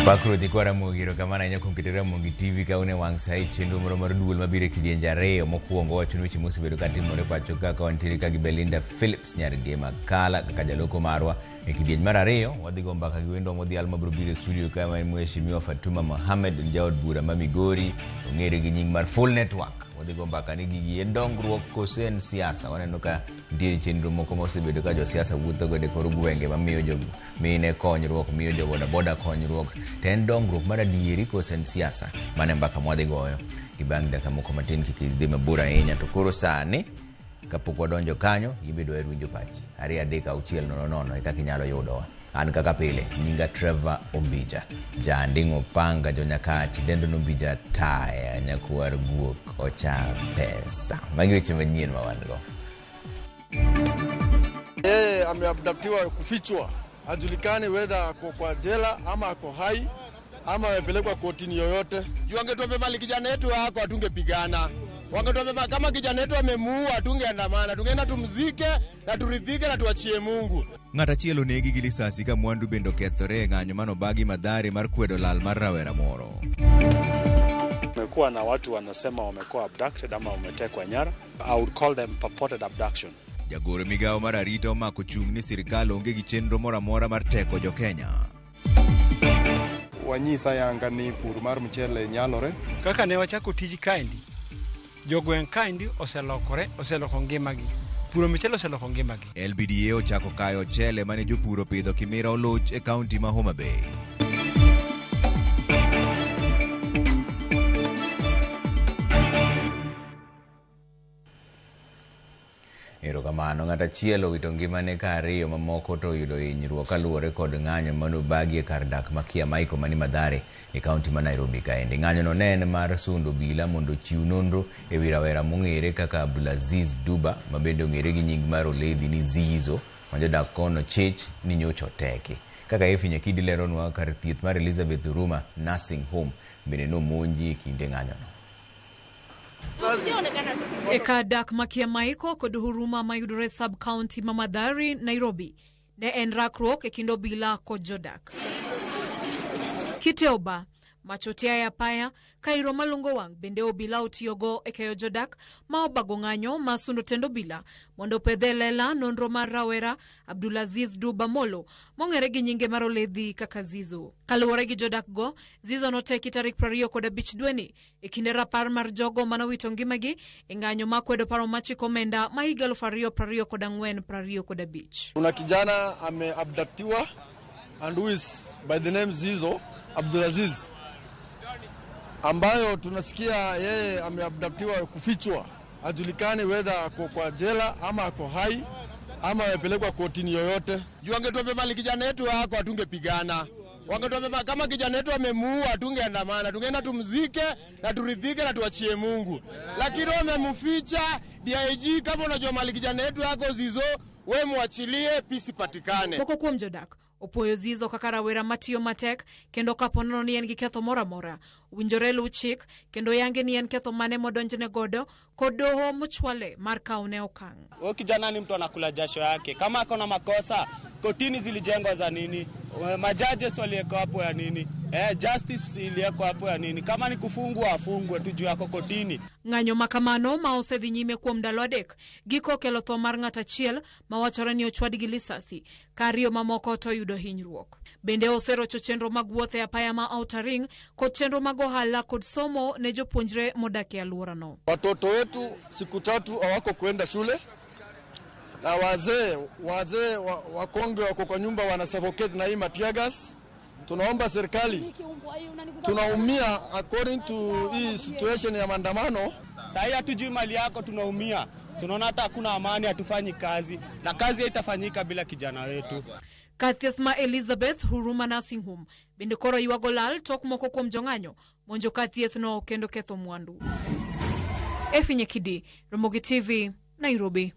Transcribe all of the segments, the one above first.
Pakruoth ikwa Ramogi, erokamano ahinya kuom keto Ramogi TV ka un e wang' sa e chenro moro mar duol mabiro e kidienje ariyo. Mokwongo wacho ni weche mosebedo ka timore pacho ka ka wantiere ka gi Belinda Phillips nyar Gema Kala kaka jaloko marwa. E kidieny mar ariyo wadhi go mbaka gi wendwa modhial mabiro biro e studio ka ma en Mheshimiwa Fatuma Mohamed, en jaod bura ma Migori, ong'ere gi nying mar Full Network. Wadhi go mbaka ni gigi en dongruok koso en siasa. Waneno ka nitiere chenro moko mosebedo ka josiasa wuotho godo e kor gwenge mamiyo jo mine konyruok, miyo jo bodaboda konyruok. To en dongruok mar adieri koso en siasa? Mano e mbaka mwadhi goyo gi bang' dakika moko matin kik idhi mabor ahinya. To koro sani kapok wadonjo kanyo, in be dwaher winjo pachi. 2 3 6 0 0 e kaka inyalo yudowa. An kaka pile, nyinga Trevor Ombija. Janding'o panga jonyakach, dendo nombija taya, nyakwar guok ocha pesa. Magi weche manyien ma wan go. Yeye ameabductiwa kufichwa, hajulikani whether ako kwa jela ama ako hai ama amepelekwa kotini yoyote. Juu wangetuambia mali kijana yetu wako hatungepigana. Wangetuambia kama kijana yetu amemuua hatungeandamana, tungeenda tumzike na turidhike na tuachie Mungu. Ng'at achiel onegi gi lisasi ka mwandu bende okethore e ng'anyo manobagi Mathare mar kwedo lal mar rawera moro. Kumekuwa na watu wanasema wamekuwa abducted ama wametekwa nyara. I would call them purported abduction. Jagoro migawo mar arita omako chung' ni sirikal onge gi chenro moro amora mar teko jokenya. Wanyis ayanga ni pur mar mchele nyalore. Kaka ne wachako tij kaendi, jogweng' kaendi oselokore, oseloko ngimagi. Puro mchele oseloko ngimagi. LBDA ochako kayo ochele mane jopur opidho Kimira Oluch e kaunti ma Homa Bay. Erokamano. Ng'at achiel owito ngimane ka ariyo mamoko to oyudo hinyruok kaluwore kod ng'anyo manobagi e kar dak ma Kiamaiko mani Mathare e kaunti ma Nairobi kaendi. Ng'anyono ne en mar sundo obila mondo ochiw nonro e wi rawera mong'ere kaka Abdulaziz Duba ma bende ong'ere gi nying mar oledhi ni Zizo ma jodak kono chich ni nyocha oteki. Kaka Effie Nyakidi leronwa, kar thieth mar Elizabeth Huruma Nursing Home bende nomonji e kinde ng'anyono. E kar dak ma Kiamaiko kod Huruma mayudore sub county ma Mathare, Nairobi, ne en rakruok e kind obila kod jodak. Kite oba, mach otiaye apaya, kairo malungo wang' bende obila otiyogo e keyo jodak ma obago ng'anyo ma sundo tend obila mondo opedhe lela nonro mar rawera Abdulaziz Duba Molo mong'ere gi nyinge mar oledhi kaka Zizo. Kaluwore gi jodak go, Zizo noteki tarik 25 dweni e kinde rapar mar jogo manowito ngimagi e ng'anyo ma kwedo paro machiko omenda ma higa 2024-2025. Kuna kijana ameabductiwa and who is by the name Zizo Abdulaziz, ambayo tunasikia yeye ameabductiwa kufichwa, hajulikani whether ako kwa jela ama ako hai ama amepelekwa kotini yoyote. Juu wangetuambia mali kijana yetu wako hatungepigana. Wangetuambia kama kijana yetu amemuua hatungeandamana, tungeenda tumzike na turidhike na tuachie Mungu. Lakini wamemficha. DIG, kama unajua mali kijana yetu yako Zizo, we muachilie peace patikane. Moko kuom jodak opuoyo Zizo kaka rawera matiyo matek kendo kapo nono ni en gi ketho moro amora, owinjore luw chik kendo yange ni en ketho mane modonjne godo kod doho mochwale mar kawne okang'. Huyo kijana ni mtu anakula jasho yake. Kama ako na makosa, kotini zilijengwa za nini? Majaji waliwekwa hapo ya nini? Justice iliwekwa hapo ya nini? Kama ni kufungwa afungwe tu juu yako kotini. Ng'anyo makamano ma osedhi nyime kuom ndalo adek giko okelo tho mar ng'at achiel ma wachore ni ochwad gi lisasi ka ariyo mamoko to oyudo hinyruok. Bende oserocho chenro mag wuoth e apaya ma Outer Ring kod chenro mag ohala kod somo ne jopuonjre modak e alworano. Watoto wetu siku tatu hawako kwenda shule na wazee wakongwe wako kwa nyumba wana suffocate na hii tear gas. Tunaomba serikali, tunaumia according to hii situation ya maandamano. Sasa hatujui mali yako, tunaumia. Si unaona hata hakuna amani, hatufanyi kazi na kazi haitafanyika bila kijana wetu. Kar thieth ma Elizabeth Huruma Nursing Home bende koro ywago lal tok moko kuom jong'anyo monjo kar thieth no kendo ketho mwandu. Effie Nyakidi, Ramogi TV, Nairobi.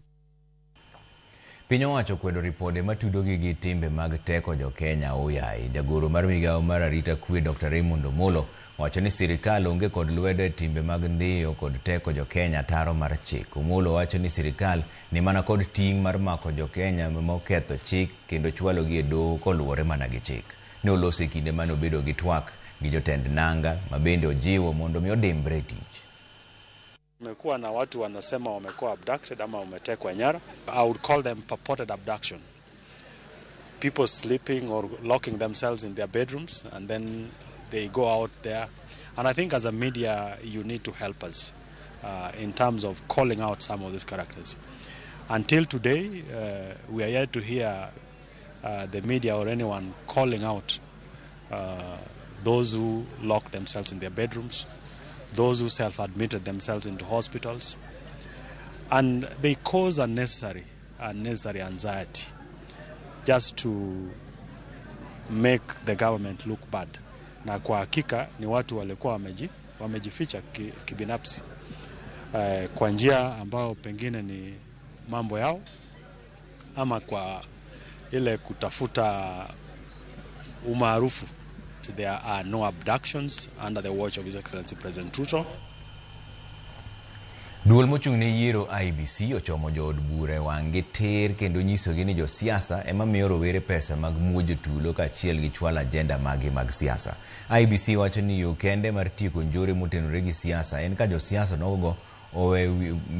Piny owacho kwedo ripode matudogi gi timbe mag teko jo-Kenya oyayi. Jagoro mar migawo mar arita kwe Dr. Raymond Omolo wacho ni sirikal onge kod lwedo e timbe mag ndhiyo kod teko jo-Kenya ataro mar chik. Omolo wacho ni sirikal ni mana kod ting' mar mako jo-Kenya moketho chik kendo chwalogi e doho koluwore mana gi chik. Ne oloso e kinde mane obedo gi twak gi jotend nanga ma bende ojiwo mondo mi odimbre e tich. Kumekuwa na watu wanasema wamekuwa abducted ama wametekwa nyara. I would call them purported abduction. People sleeping or locking themselves in their bedrooms and then they go out there. And I think as a media, you need to help us in terms of calling out some of these characters. Until today, we are yet to hear the media or anyone calling out those who lock themselves in their bedrooms, those who self-admitted themselves into hospitals, and they cause unnecessary anxiety just to make the government look bad. Na kwa hakika ni watu walikuwa wamejificha kibinafsi kwa njia ambayo pengine ni mambo yao ama kwa ile kutafuta umaarufu. There are no abductions under the watch of His Excellency President Ruto. Duol mochung' ne yiero IEBC ochomo jood bura e wang'gi tir kendo nyisogi ni josiasa ema miyo rowere pesa mag muojo tulo kaachiel gi chwalo ajenda maggi mag siasa. IEBC wacho ni yo kende mar tieko njore motenore gi siasa en ka josiasa nogo owe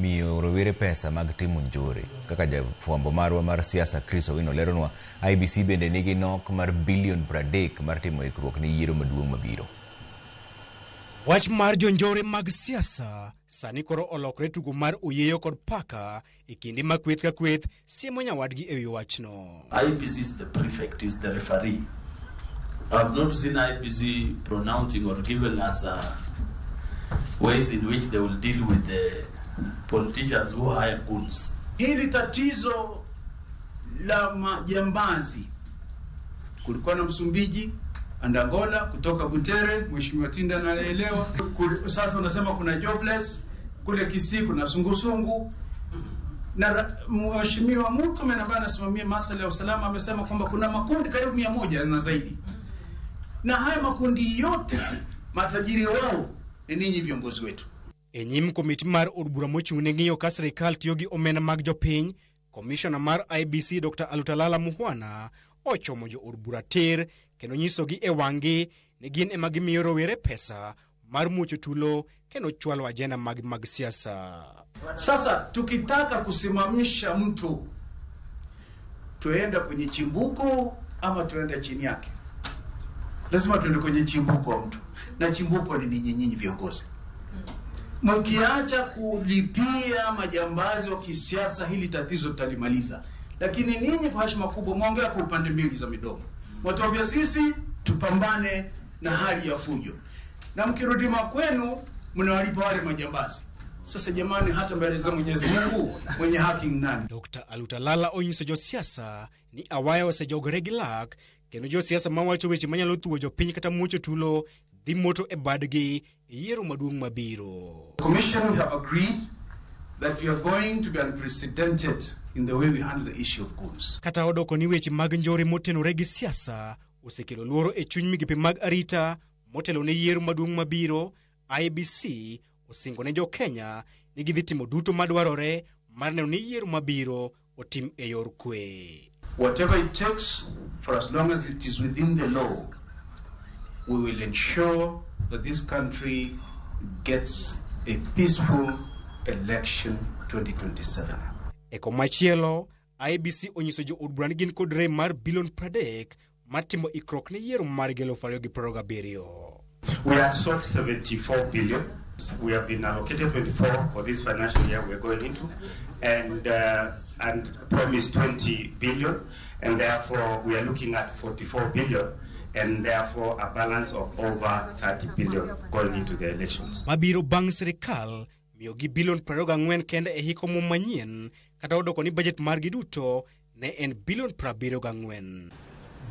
miyo rowere pesa mag timo njore. Kaka jafwambo marwa mar siasa Chris Owino leronwa, IEBC bende nigi nok mar bilion 30 mar timo ikruok ne yiero maduong' mabiro. Wach mar jonjore mag siasa sani koro olokore tugo mar oyieyo kod paka e kinde ma kweth ka kweth siemo nyawadgi e wi wachno. IEBC is the prefect, is the referee. I've not seen IEBC pronouncing or giving us ways in which they will deal with the politicians who hire goons. Hili tatizo la majambazi, kulikuwa na Msumbiji, Andangola, kutoka Butere, Mheshimiwa Tinda anaelewa. Sasa unasema kuna jobless, kule Kisii kuna sungusungu. Na Mheshimiwa Murkomen ambaye anasimamia masuala ya usalama amesema kwamba kuna makundi karibu 100 na zaidi. Na haya makundi yote matajiri wao ni ninyi viongozi wetu. E nyim komiti mar od bura mochung' ne ng'iyo ka sirikal tiyo gi omenda mag jopiny, komishona mar IEBC Dr. Alutalala Mukhwana ochomo jo od bura tir kendo nyisogi e wang'gi ni gin ema gimiyo rowere pesa mar muocho tulo kendo chwalo ajenda mag siasa. Sasa tukitaka kusimamisha mtu tuenda kwenye chimbuko ama tuenda chini yake? Lazima tuende kwenye chimbuko wa mtu, na chimbuko ni ninyi nyinyi viongozi. Mkiacha kulipia majambazi wa kisiasa, hili tatizo tutalimaliza. Lakini ninyi kwa heshima kubwa muongea kwa upande mbili za midomo. Watuambia sisi tupambane na hali ya fujo, na mkirudi makwenu mnawalipa wale majambazi. Sasa jamani, hata mbele za Mwenyezi Mungu mwenye haki ni nani? Dr. Alutalala onyiso josiasa ni awaya osejogore gi lak kendo josiasa mawacho weche manyalo thuwo jopiny kata muocho tulo dhi moto e badgi e yiero maduong' mabiro. Commission, we have agreed that we are going to be unprecedented in the way we handle the issue of goons. Kata odoko ni weche mag njore motenore gi siasa osekelo luoro e chuny migepe mag arita motelo ne yiero maduong' mabiro, IEBC osingo ne jo-Kenya ni gidhi timo duto madwarore mar neno ni yiero mabiro otim e yor kwe. Whatever it takes, for as long as it is within the law, we will ensure that this country gets a peaceful election 2027. E komachielo, IEBC onyiso jo od bura ni gin kod rem mar bilion 30 mar timo ikruok ne yiero mar 2027. We had sought 74 billion. We have been allocated 24 for this financial year we're going into, and promised 20 billion, and therefore we are looking at 44 billion, and therefore a balance of over 30 billion going into the elections. Mabiro bang' sirikal miyogi bilion 24 kende e hik omuom manyien, kata odoko ni budget margi duto ne en bilion 74.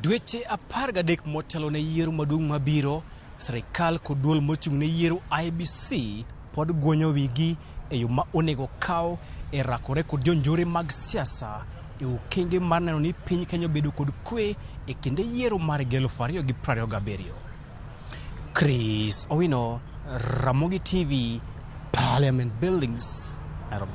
Dweche 13 motelo ne yiero maduong' mabiro, sirikal kod duol mochung' ne yiero IEBC pod gwonyo wigi e yo ma onego kaw e rakore kod jonjore mag siasa e okenge mar neno ni piny Kenya obedo kod kwe e kinde yiero mar 2027. Chris Owino, Ramogi TV, Parliament Buildings, Nairobi.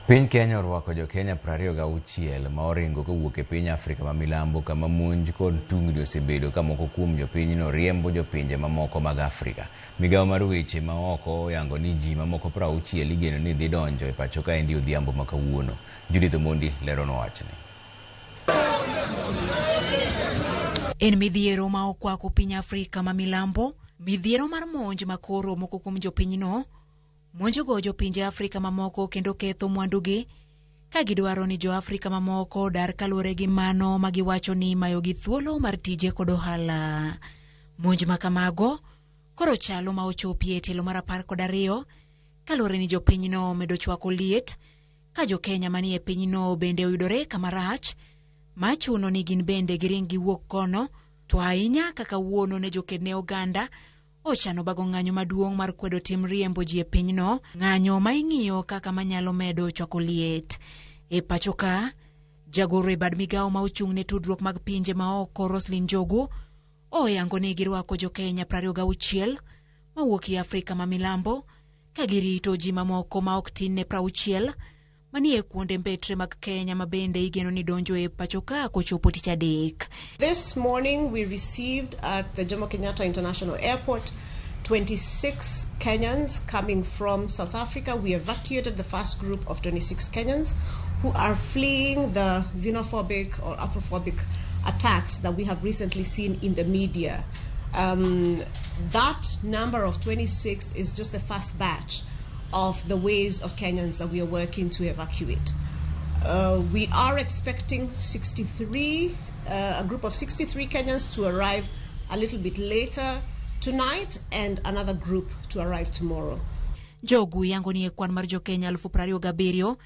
Piny Kenya orwako jo Kenya 26 ma oringo kowuok e piny Afrika ma milambo kama monj kod tungni osebedo ka moko kuom jopinyno riembo jopinje mamoko mag Afrika. Migawo mar weche ma oko oyango ni ji mamoko 60 igeno ni dhi donjo e pacho kaendi odhiambo ma kawuono. Judith Omondi leronwa wachni. En midhiero ma okwako piny Afrika ma milambo, midhiero mar monj ma koro moko kuom jopinyno monjogo jopinje Afrika mamoko kendo ketho mwandugi ka gidwaro ni jo-Afrika mamoko odar kaluwore gi mano ma giwacho ni imayogi thuolo mar tije kod ohala. Monj ma kamago koro chalo ma ochopie e tielo mar 12 kaluwore ni jopinyno omedo chwako liet ka jo-Kenya manie pinyno bende oyudore kama rach ma chuno ni gin bende giring giwuok kono, to ahinya kaka wuono ne joked ne oganda ochano bago ng'anyo maduong' mar kwedo tim riembo ji e pinyno, ng'anyo ma ing'iyo kaka manyalo medo chwako liet. E pacho ka, jagoro e bad migawo ma ochung' ne tudruok mag pinje maoko Roslyn Njogu oyango ni girwako jo-Kenya 26 mawuok e Afrika ma milambo ka girito ji mamoko ma ok tin ne 60 manie kuonde mbetre mag Kenya ma bende igeno ni donjo e pacho ka kochopo tich adek. This morning we received at the Jomo Kenyatta International Airport 26 Kenyans coming from South Africa. We evacuated the first group of 26 Kenyans who are fleeing the xenophobic or Afrophobic attacks that we have recently seen in the media. That number of 26 is just the first batch of the waves of Kenyans that we are working to evacuate. We are expecting 63, a group of 63 Kenyans to arrive a little bit later tonight and another group to arrive tomorrow. Njogu yango ni e kwan mar jo-Kenya 27,000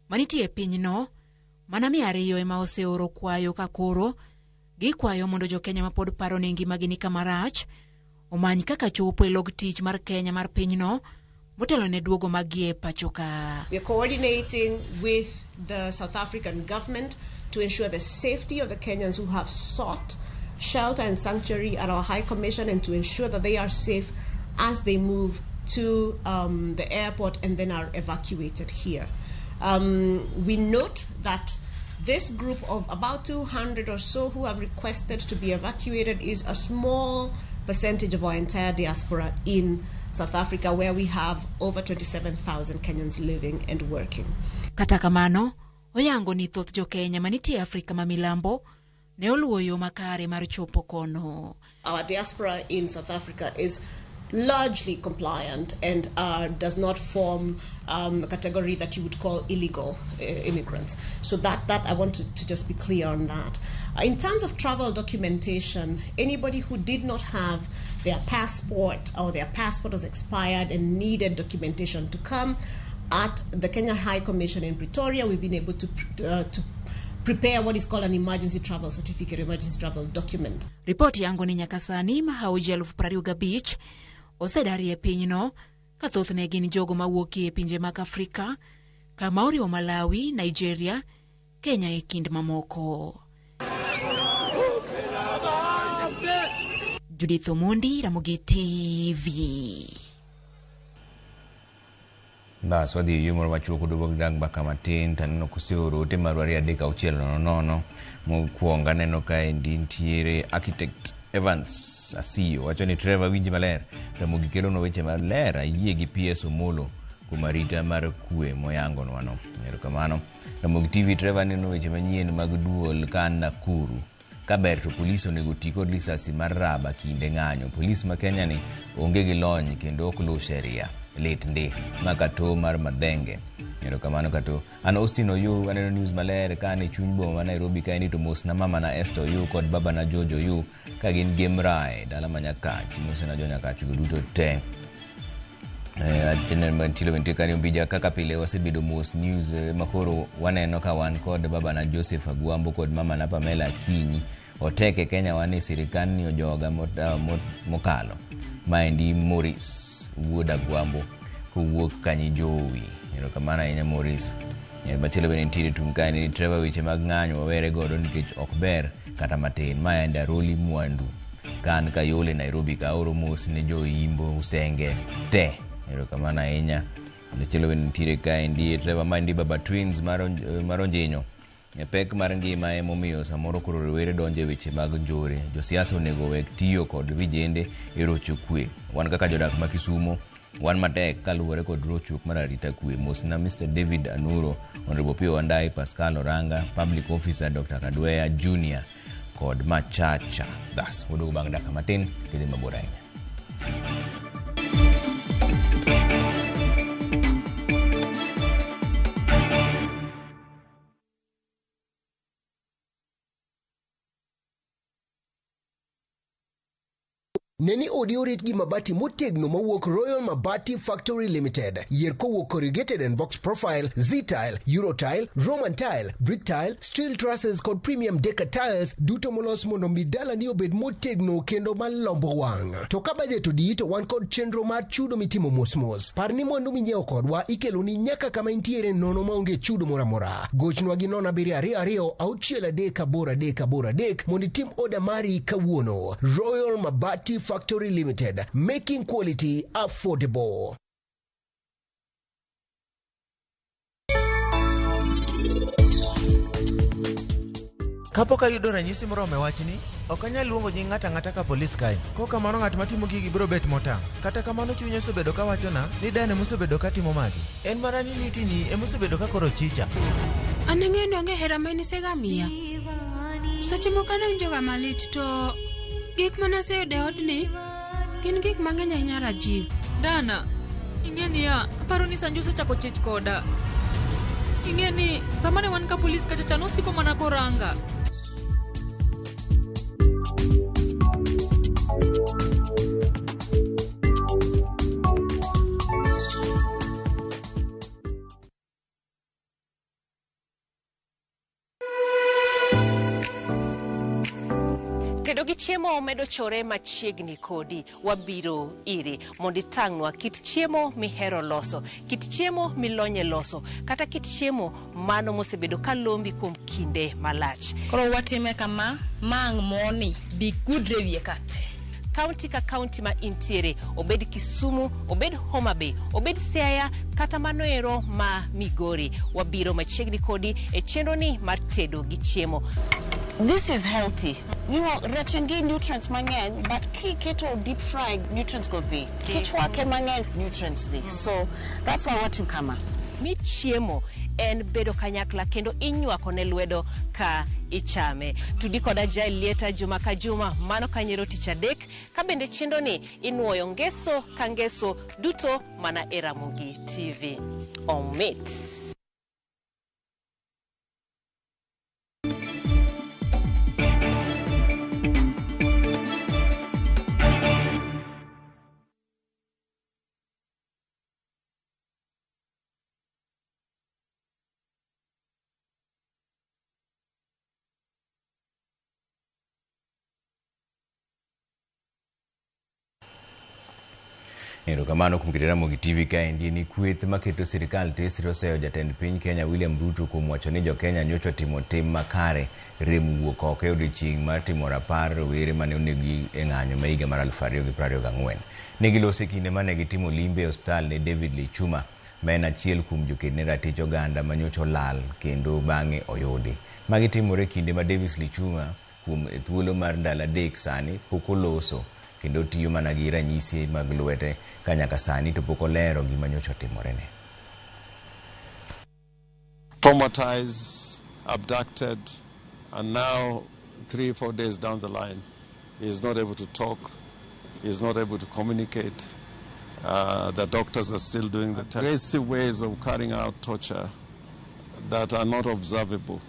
manitie e pinyno, mana 200 ema oseoro kwayo ka koro gikwayo mondo jo-Kenya mapod paro ni ngimagi ni kama rach omany kaka chopo e log tich mar Kenya mar pinyno motelo ne duogo maggi e pacho ka. We are coordinating with the South African government to ensure the safety of the Kenyans who have sought shelter and sanctuary at our High Commission and to ensure that they are safe as they move to the airport and then are evacuated here. We note that this group of about 200 or so who have requested to be evacuated is a small percentage of our entire diaspora in South Africa, where we have over 27,000 Kenyans living and working. Kata kamano, oyango ni thoth jo-Kenya manitie Afrika ma milambo ne oluwo yo makare mar chopo kono. Our diaspora in South Africa is largely compliant and does not form a category that you would call illegal immigrants. So that I want to just be clear on that. In terms of travel documentation, anybody who did not have their passport or their passport was expired and needed documentation to come, at the Kenya High Commission in Pretoria, we've been able to prepare what is called an emergency travel certificate, emergency travel document. Ripoti yango ni nyaka sani mahawo ji 25,000 osedari e pinyno, ka thothne gin jogo mawuok e pinje mag Afrika kama oriwo Malawi, Nigeria, Kenya e kind mamoko. Judith Omondi, Ramogi TV. Bas wadhi yo moro machuok duogo dang mbaka matin taneno koseoro ote marwa 2 3 6 0 0. Mokwongo aneno kaendi nitiere architect Evans Asiyo wacho ni Trevor winji maler, Ramogi kelonwa weche maler, ayie gi PS Omolo kuom arita mar kwe moyangonwano. Erokamano. Ramogi TV Trevor neno weche manyien mag duol ka an Nakuru. Kaber to polis onego ti kod lisasi mar raba kinde ng'anyo. Polis ma Kenya ni onge gi lony kendo ok luw sheria. Lit ndi. Ma Kato mar Madhenge. Erokamano Kato. An Austin Oyu aneno news maler ka an e chuny boma ma Nairobi kaendi to mosna mama na Esther Oyu kod baba na George Oyu ka gin Gemrae dala ma Nyakach. Mosna jo Nyakach go duto te. Mbija kaka pile wasebedo mos news makoro waneno ka wan kod baba na Joseph Agwambo kod mama na Pamela Akinyi oteke Kenya wan e sirikal ni ojoga mokalo. Maendi Maurice wuod Agwambo kowuok Kanyijowi. Erokamano ahinya Maurice. Machielo bende nitiere tung' kae ni Trevor weche mag ng'anyo wawere godo nikech ok ber kata matin. Maendi Aroli Mwandu ka an Kayole Nairobi ka aoro mos ne jo Imbo Usenge te. Erokamano ahinya. Machielo bende nitiere kaendi Trevor Mandi Baba Twins mar Onjinyo. Pek mar ngima emomiyo samoro koro rowere donjo e weche mag njore. Josiasa onego owek tiyo kod vijende e rocho kwe. Wan kaka jodak ma Kisumo wan matek kaluwore kod rochruok mar arita kwe. Mosna Mr. David Anuro, Honorable Opiyo Wandayi, Pascal Oranga, Public Officer Dr. Kadweya Junior kod Machacha. Bas, waduogo bang' dakika matin kidhi mabor ahinya. Ne ni odi orit gi mabati motegno mowuok Royal Mabati Factory Limited. Yier kowuok corrugated and box profile, Z-tile, Eurotile, Roman tile, brick tile, steel trusses kod premium decker tiles duto molos mondo mi dalani obed motegno kendo malombo wang'. To ka bajet odiyi to wan kod chenro mar chudo mitimo mos mos. Par ni mwandu minyiewo kodwa ikeloni nyaka kama intiere nono maonge chudo moro amora. Gochnwa gi 0722 638 83 mondo itim oda mari kawuono. Royal Mabati Factory Limited, making quality affordable. Kapok ayudo ranyisi moromo e wachni, ok anyal luongo nying ng'ato ang'ata ka polis kae. Kokamano ng'at matimo gigi biro bet motang'. Kata kamano chunya osebedo ka wachona ni Dan emosebedo ka timo magi. En mana ni Liti ni emosebedo ka koro chicha. An ang'eyo ni onge hera ma in isegamiya. Seche moko anawinjoga malit to gik mane aseyudo e odni gin gik mang'eny ahinya Rajiv. Dana, ing'e niya, aparo ni Sanju osechako chich koda. Ing'e ni sama ne wan ka polis kacha cha nosiko mana koranga. Tedo gi chiemo medo chore machiegni kodi. Wabiro iri mondo itang'nwa kit chiemo mihero loso, kit chiemo milonye loso, kata kit chiemo mano mosebedo ka lombi kuom kinde malach. Koro watime kama, ma ang' moni bi gudre wiye ka te. Kaunti ka kaunti ma intiere, obed Kisumu, obed Homa Bay, obed Siaya, kata mano ero ma Migori. Wabiro machiegni kodi e chenro ni mar tedo gi chiemo. This is healthy. Rech en gi nutrients mang'eny, but kiketo deep fry, nutrients go dhi. Kichwake mang'eny, nutrients dhi. So that's why watimo kama. Mi chiemo en bedo kanyakla kendo inywako ne lwedo ka ichame. Tudi koda Jael Lieta juma ka juma, mano kanyero tich adek, ka bende chenro ni inuoyo ngeso ka ngeso duto mana e Ramogi TV. Omit. Erokamano kuom keto Ramogi TV kaendi ni kweth maketo sirikal tesre oseyo jatend piny Kenya William Ruto kuom wacho ni jo-Kenya nyocha otimo tim makare rem wuok oko e odiochieng' mar timo rapar rowere mane onegi e ng'anyo ma higa mar 2024. Ne giloso e kinde mane gitimo limbe e osiptal ne David Lichuma ma en achiel kuom joked ne ratich oganda ma nyocha olal kendo bang'e oyudi. Magi timore e kinde ma Davis Lichuma kuom thuolo mar ndalo 3 sani pok oloso kendo tiyo mana gi ranyisi mag lwete ka nyaka sani to pok olero gima nyocha otimorene. Traumatized, abducted, and now 3-4 days down the line, he is not able to talk, he is not able to communicate. The doctors are still doing the aggressive ways of carrying out torture that are not observable.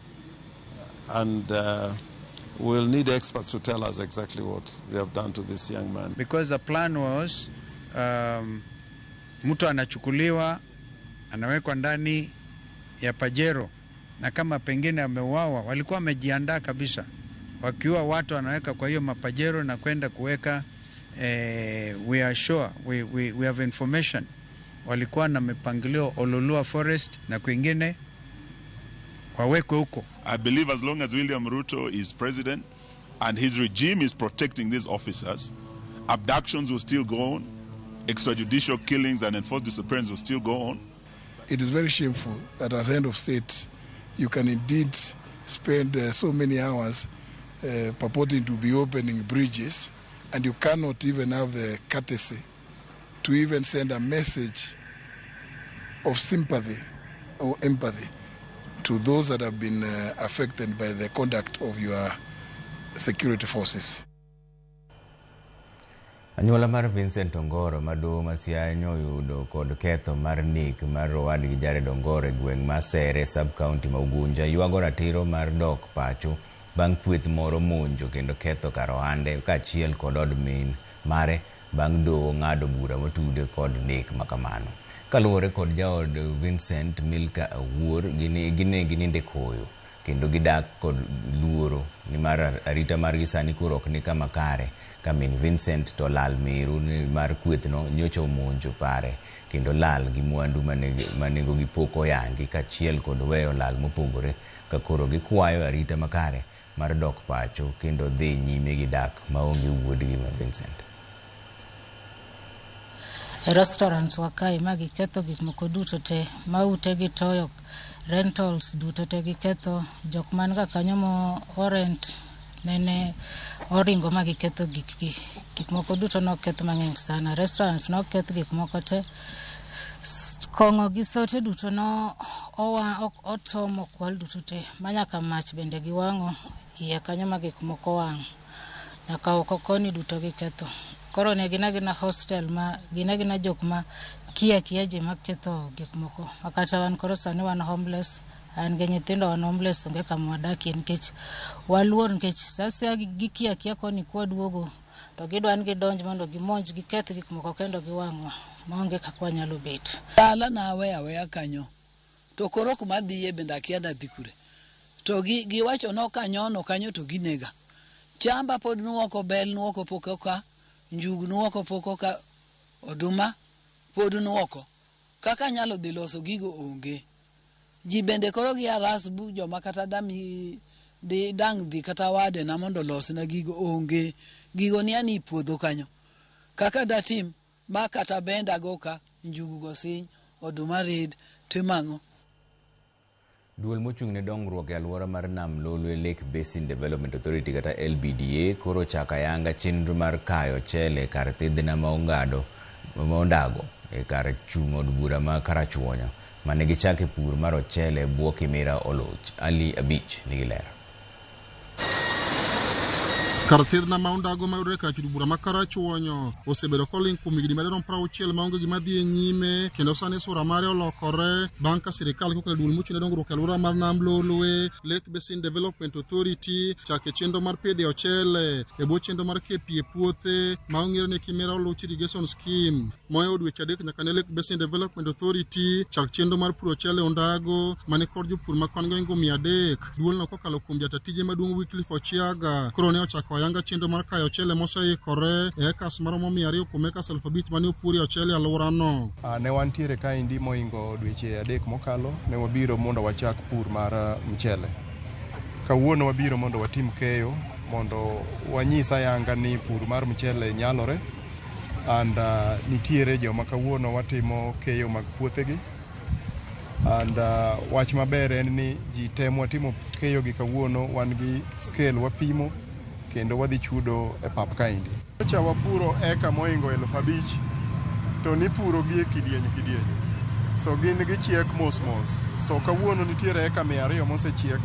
And we'll need experts to tell us exactly what they have done to this young man. Because the plan was, mtu anachukuliwa, anawekwa ndani ya pajero, na kama pengine ameuawa, walikuwa wamejiandaa kabisa. Wakiua watu wanaweka kwa hiyo mapajero na kwenda kuweka, we are sure, we have information. Walikuwa na mipangilio Ololua Forest na kwingine wawekwe huko. I believe as long as William Ruto is president and his regime is protecting these officers, abductions will still go on, extrajudicial killings and enforced disappearance will still go on. It is very shameful that as head of state, you can indeed spend so many hours purporting to be opening bridges, and you cannot even have the courtesy to even send a message of sympathy or empathy to those that have been affected by the conduct of your security forces. Anyuola mar Vincent Ongoro ma doho ma Siaya nyoyudo kod ketho mar nek mar owadgi Jared Ongoro e gweng' ma Sere sub-county ma Ugunja ywago ratiro mar dok pacho bang' kweth moro monjo kendo ketho kar ohande kaachiel kod od min mare bang' doho ng'ado bura motude kod nek makamano. Kaluwore kod jaod Vincent Milka Awuor, gine gininde koyo kendo gidak kod luoro nimar arita margi sani koro ok ni kama kare ka min Vincent to lal meru mar kwethno nyocha omonjo pare kendo lal gi mwandu manengogi pok oyangi kaachiel kod weyo lal mopogore ka koro gikwayo arita makare mar dok pacho kendo dhi nyime gi dak maonge wuodgi ma Vincent. E restaurants wa kae ma giketho gik moko duto te, ma ute gitoyo, rentals duto te giketho, jok man ga kanyo mo orent nene oringo ma giketho gikgi. Gik moko duto noketh mang'eny sana. Restaurants noketh gik moko te. Kong'o gi sote duto no owa otom okwal duto te, ma nyaka mach bende giwang'o iye kanyo ma gik moko wang'. Nyaka oko koni duto giketho. Koro ne gin agina hostel ma gin agina jok ma kia ji maketho gik moko. Ma kata wan koro sani wan homeless, an gi nyithindo wan homeless, onge kama wadakie nikech waluor, nikech sasa gikia kia koni kwaduogo to gidwa ni gidonj mondo gimonj giketh gik moko kendo giwang'wa maonge kaka wanyalo bet. Dala naweyo aweya kanyo to koro kuma adhiye bende akia nadhi kure. To giwacho no kanyono kanyo to ginega. Chamba pod nuoko, bel nuoko pok oka, njugu nuoko pok oka, oduma pod nuoko. Kaka anyalo dhi loso gigo onge. Ji bende koro gi aras bu joma kata dami di dang' dhi kata wadena mondo olosna gigo onge. Gigo ni ani puodho kanyo. Kaka datim ma kata benda go ka, njugu go siny, oduma red, timang'o. Duol mochung' ne dongruok e alwora mar Nam Lolwe Lake Basin Development Authority kata LBDA koro ochako ayanga chenro mar kayo ochele kar thidhna ma ondago e kar chung' od bura ma Karachuonyo mane gichake pur mar ochele e bwo Kimira Oluch. Ali Abich nigi ler. Kar thidhna ma ondago mayudore kar chudo bura ma Karachuonyo osebedo koling' kuom higni madirom 60 maonge gima dhi e nyime, kendo sani sura mare olokore bang' ka sirikal kokelo duol mochung' ne dongruok e alwora mar Nam Lolwe Lake Basin Development Authority chake chenro mar pidho ochele e bwo chenro mar kepi e puothe ma ong'ere ni Kimira Oluch Irrigation Scheme. Moyo dweche 3 nyaka ne Lake Basin Development Authority chak chenro mar puro ochele ondago mane kod jopur ma kwan goingo 300. Duolno kokalo kuom jata tije maduong' Wycliffe Ochiaga koro ne ochako ayanga chenro mar kayo ochele moseikore e ekas maromo 200 kuom ekas 5,000 mane opurie ochele e alworano. Ne wantiere kaendi mohingo dweche 3 mokalo, ne wabiro mondo wachak pur mar mchele. Kawuono wabiro mondo watim keyo mondo wanyis ayanga ni pur mar mchele nyalore, and nitiere joma kawuono watimo keyo mag puothegi. And wach maber en ni ji te mwatimo keyo gi kawuono wan gi scale wapimo kendo wadhi chudo e pap kaendi. Nyocha wapuro eka mohingo 5,000 to nipuro gi e kidieny kidieny. So gin gichiek mos mos. So kawuono nitiere eka 200 mosechiek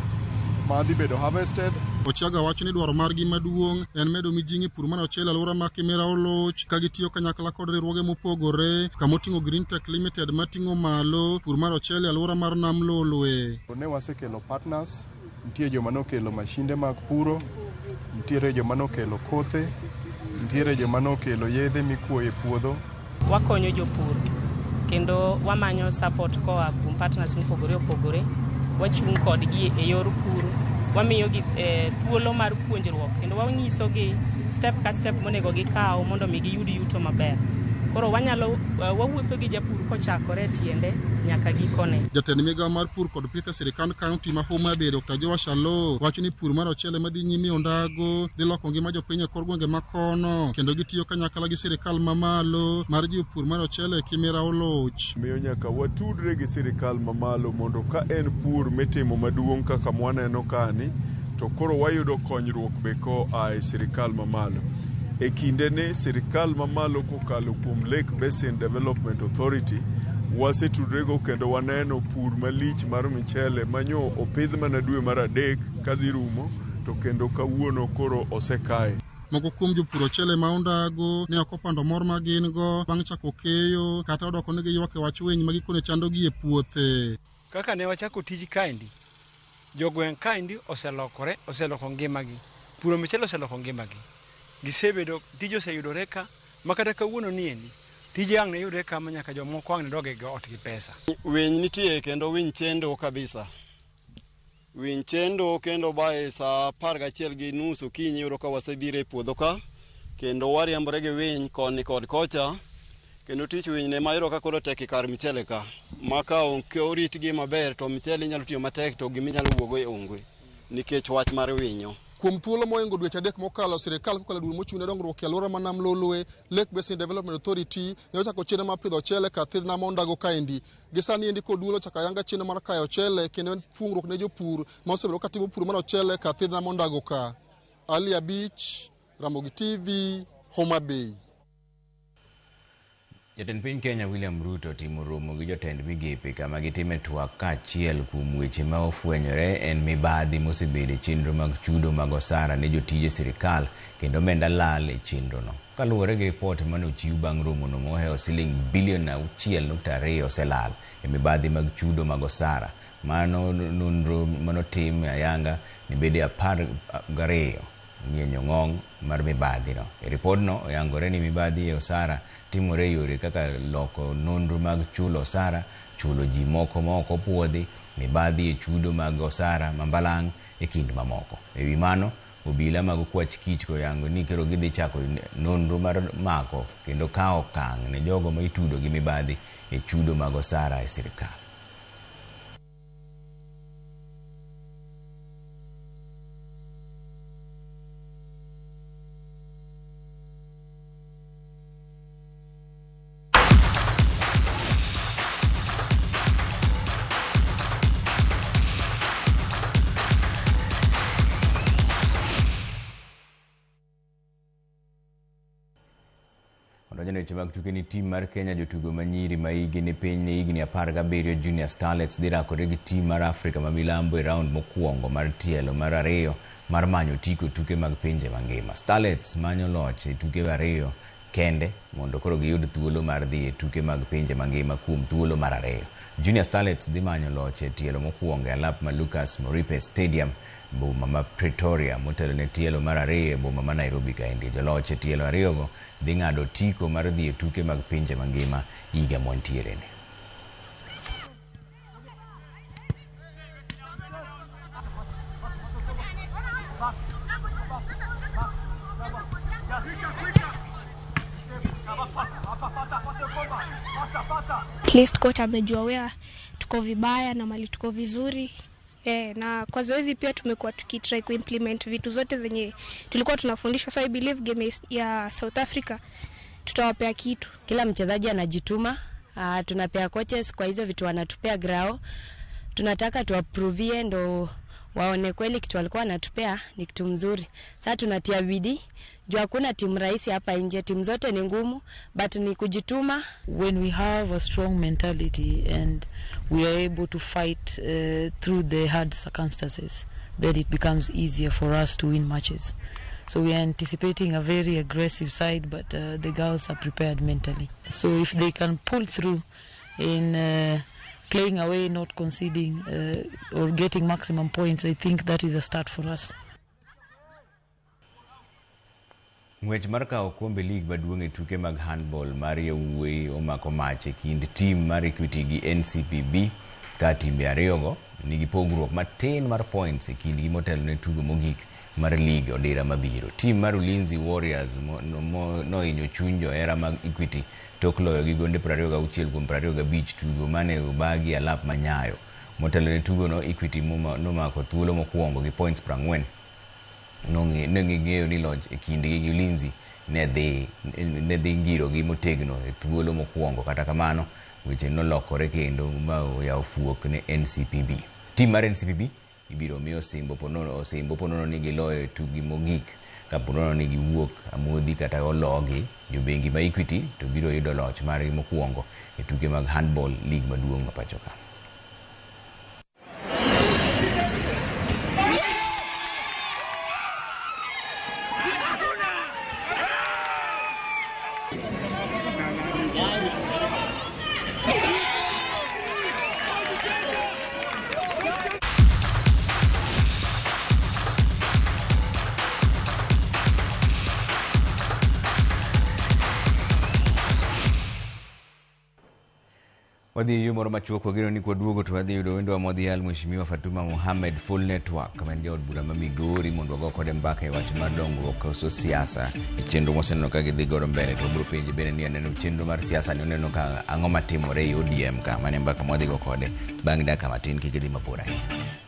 ma dhi bedo harvested. Ochiaga wacho ni dwaro margi maduong' en medo mijing'o e pur mar ochele alwora ma Kimira Oluch ka gitiyo kanyakla kod riwruoge mopogore kamoting'o Green Tech Limited mating'o malo pur mar ochele alwora mar Nam Lolwe. Ne wasekelo partners, nitie joma nokelo mashinde mag puro, nitiere joma nokelo kothe, nitiere joma nokelo yedhe mikuoyo e puodho. Wakonyo jopur kendo wamanyo support koa kuom partners mopogore opogore. Wachung' kodgi e yor pur, wamiyogi thuolo mar puonjruok kendo wanyisogi step ka step monego gikaw mondo mi giyud yuto maber. Koro wanyalo wawuotho gi japur kochakore tiende nyaka gikone. Jatend migawo mar pur kod pith e sirkand kaunti ma Homa Bay Dr. Joash Aloo wacho ni pur mar ochele madhi nyime Ondago dhi loko ngima jopiny e kor gwenge ma kono kendo gitiyo kanyakla gi sirkal mamalo mar jiwo pur mar ochele Kimera Oluch. Miyo nyaka watudre gi sirkal mamalo mondo ka en pur mitimo maduong' kaka mwaneno kani to koro wayudo konyruok be koa e sirkal mamalo. E kindeni sirkal mamalo kokalo kuom Lake Basin Development Authority wasetudrego kendo waneno pur malich mar michele manyo opidh mana dwe mar 3 kadhi rumo to kendo kawuono koro osekaye. Moko kuom jopur ochele ma Ondago ne ok opando mor ma gin go bang' chako keyo kata odoko ni giywak e wach winy ma gikone chandogi e puothe. Kaka ne wachako tij kaendi, jogweng' kaendi oselokore, oseloko ngimagi. Puro michele oseloko ngimagi. Gisebedo, tij oseyudore ka, ma kata kawuono niendi, tije ang' ne yudre ka ma nyaka jomoko ang' ne dog e ot gi pesa. Winy nitie kendo winy chendo kabisa. Winy chendo kendo bae saa 11:30 okinyi yudo ka wasebiro e puodho ka, kendo wariembore gi winy koni kod kocha, kendo tich winy ne mayudo ka koro tek e kar michele ka. Ma ka ok oritgi maber to michele inyalo tiyo matek to giminyalo wuogo e onge nikech wach mar winyo. Kuom thuolo mohingo dweche 3 mokalo, sirkal kokalo duol mochung' ne dongruok e alwora ma Nam Lolwe, Lake Basin Development Authority, ne ochako chenro mar pidho ochele kar thidhna ma Ondago kaendi. Gi sani endi kod duol ochako ayanga chenro mar kayo ochele kendo en fuong'ruok ne jopur ma osebedo katimo pur mar ochele kar thidhna ma Ondago ka. Ali Abich, Ramogi TV, Homa Bay. Jatend piny Kenya William Ruto timo romo gi jotend migepe kama gitime twak kaachiel kuom weche ma ofwenyore en mibadhi mosebedo e chenro mag chudo mag osara ne jotije sirkal kendo omenda lal e chenrono. Kaluwore gi ripot mane ochiw bang' romono mohewo siling bilion 6.2 oselal e mibadhi mag chudo mag osara. Mano nonro manotim ayanga ni bede 12 ng'ienyo ng'ong mar mibadhi no. E ripodno oyangore ni mibadhi e osara timore e yore kaka loko nonro mag chulo osara, chulo ji moko ma ok opuodhi, mibadhi e chudo mag osara ma mbalang' e kind mamoko. E wi mano, obila mag okwach kich koyango ni koro gidhi chako nonro mar mako kendo kawo okang' ne jogo ma itudo gi mibadhi e chudo mag osara e sirkal. Weche mag tuke ni tim mar Kenya jotugo manyiri ma higi ni piny ne higni 17 Junior Starlets dhi rakore gi tim mar Afrika ma milambo e round mokwongo mar tielo mar 2 mar manyo otiko tuke mag pinje mangima. Starlets manyo loch e tuke 2 kende mondo koro giyud thuolo mar dhi e tuke mag pinje mangima kuom thuolo mar 2. Junior Starlets dhi manyo loch e tielo mokwongo e alap ma Lucas Moripe Stadium boma ma Pretoria motelo ne tielo mar 2 e boma ma Nairobi kaendi. Joloch e tielo 2 go dhi ng'ado otiko mar dhi e tuke mag pinje mangima higa mwantiere ni. At least coach amejua where tuko vibaya na mali tuko vizuri. Na kwa zoezi pia tumekuwa tukitry kuimplement vitu zote zenye tulikuwa tunafundishwa. So I believe game ya South Africa tutawapea kitu. Kila mchezaji anajituma, tunapea coaches kwa hizo vitu wanatupea grao. Tunataka tuaprovie ndo waone kweli kitu walikuwa wanatupea ni kitu mzuri. Sasa tunatia bidii. Juu hakuna timu rahisi hapa nje, timu zote ni ngumu, but ni kujituma. When we have a strong mentality and we are able to fight through the hard circumstances, then it becomes easier for us to win matches. So we are anticipating a very aggressive side, but the girls are prepared mentally. So if they can pull through in playing away, not conceding or getting maximum points, I think that is a start for us. Ng'wech mar kawo okombe lig maduong' e tuke mag handball mar yawuoyi omako mach e kind tim mar Equity gi NCPB. Ka timbe ariyogo nigi pogruok matin mar points e kindgi motelo ne tugo mogik mar lig odira mabiro. Tim mar Ulinzi Warriors nohinyo chuny johera mag Equity tok loyo gi gonde 26 kuom 25 tugo mane obagi alap manyayo. Motelo ne tugono, Equity nomako thuolo mokwongo gi points 40. Ne ging'eyo ni loch e kindgi gi Ulinzi ne dhi ngirogi motegno e thuolo mokwongo. Kata kamano, weche nolokore kendo ma oyawo fuok ne NCPB. Tim mar NCPB ibiro mi osimbo ponono ni giloyo e tukgi mogik. Ka ponono ni giwuok amodhi kata ologi, jobengi ma Equity to biro yudo loch margi mokwongo e tuke mag handball league maduong' ma pacho ka. Wadhi yo moro machuok wageno ni kwaduogo to wadhi yudo wendwa modhial Mheshimiwa Fatuma Mohamed Full Network ma en jaod bura ma Migori mondo wago kode mbaka e wach mar dongruok koso siasa e chenro mwaseneno ka gidhi godo mbele to wabiro penje bende ni aneno chenro mar siasa ni oneno ka ang'o matimore e ODM ka mane mbaka mwadhi go kode bang' dakika matin kik idhi mabor ahinya.